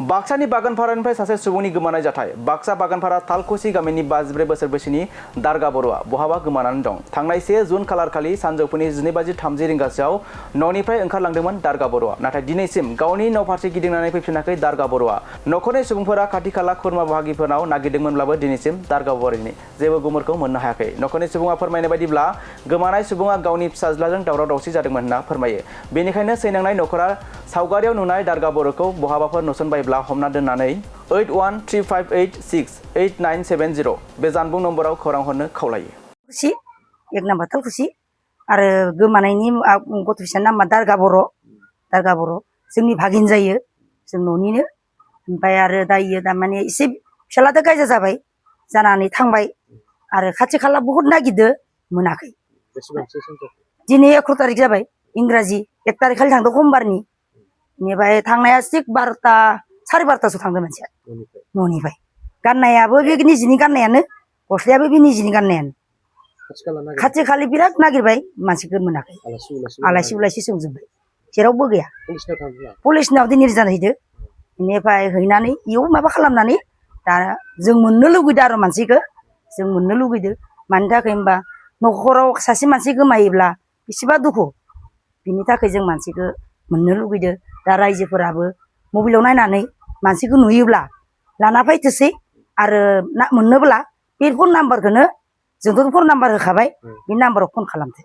बाक्सानि बागानपारानिफ्राय सासे सुबुंनि गोमानाय जाथाय। बाक्सा बागानपारा तालकुसि गामिनि 54 बोसोर बैसोनि दारगा बर'आ बहाबा गोमानानै दं। थांनाय 1 जुन खालारखालि सानजौफुनि 12:30 रिंगासोआव न'निफ्राय ओंखारलांदोंमोन दारगा बर'आ। नाथाय दिनैसिम गावनि न'फारसे गिदिंनानै फैफिनाखै दारगा बर'आ। न'खरनि सुबुंफोरा खाथि खाला खुरमा बाहागिफोरनाव नागिरदोंमोनब्लाबो दिनैसिम दारगा बर'नि जेबो गुमुरखौ मोननो हायाखै। न'खरनि सुबुङा फोरमायनाय बायदिब्ला गोमानाय सुबुङा गावनि फिसाज्लाजों दावराव दावसि जादोंमोन होनना फोरमायो। बेनिखायनो सैनांनाय न'खरा सावगारियाव नुनाय दारगा बर'खौ बहाबाफोर नुसनबायब्ला हमना दोननानै 8135868970 बे जानबुं नम्बराव खौरां हरनो खावलायो। खुसि एक नाम्बार तालकुसि आरो गोमानायनि गथ' फिसानि नामा दारगा बर' जोंनि भागिन जायो, जों न'निनो। ओमफ्राय आरो दायो दामाने एसे फिसालादो गायजा जाबाय जानानै थांबाय आरो खाथि खाला बहुद नागिरदो मोनाखै। दिनै 11 तारिख जाबाय इंराजि 1 तारिख खालि थांदों समबारनि। बेनिफ्राय थांनाया थिग 12ता 12:30 थांदों मानसिया न'निफ्राय। गाननायाबो बे निजिनि गाननायानो, गस्लायाबो बे निजिनि गाननायानो। खाथि खालि बिराद नागिरबाय मानसिखौ मोनाखै। आलासि उलासि सोंजोब्बाय जेरावबो गैया। पुलिसनाव दिनै जाहैदो। बेनिफ्राय हैनानै इयाव माबा खालामनानै दा जों मोननो लुगैदो आरो मानसिखौ जों मोननो लुगैदो। मानि थाखाय होनबा न'खराव सासे मानसि गोमायोब्ला बेसेबा दुखु। बिनि थाखाय जों मानसिखौ मोननो लुगैदो। दा रायजोफोराबो मबाइलाव नायनानै मानसिखौ नुयोब्ला लाना फैथोसै आरो मोननोब्ला बे फन नाम्बारखौनो जोंथ' फन नाम्बार होखाबाय बे नाम्बाराव फन खालामदो।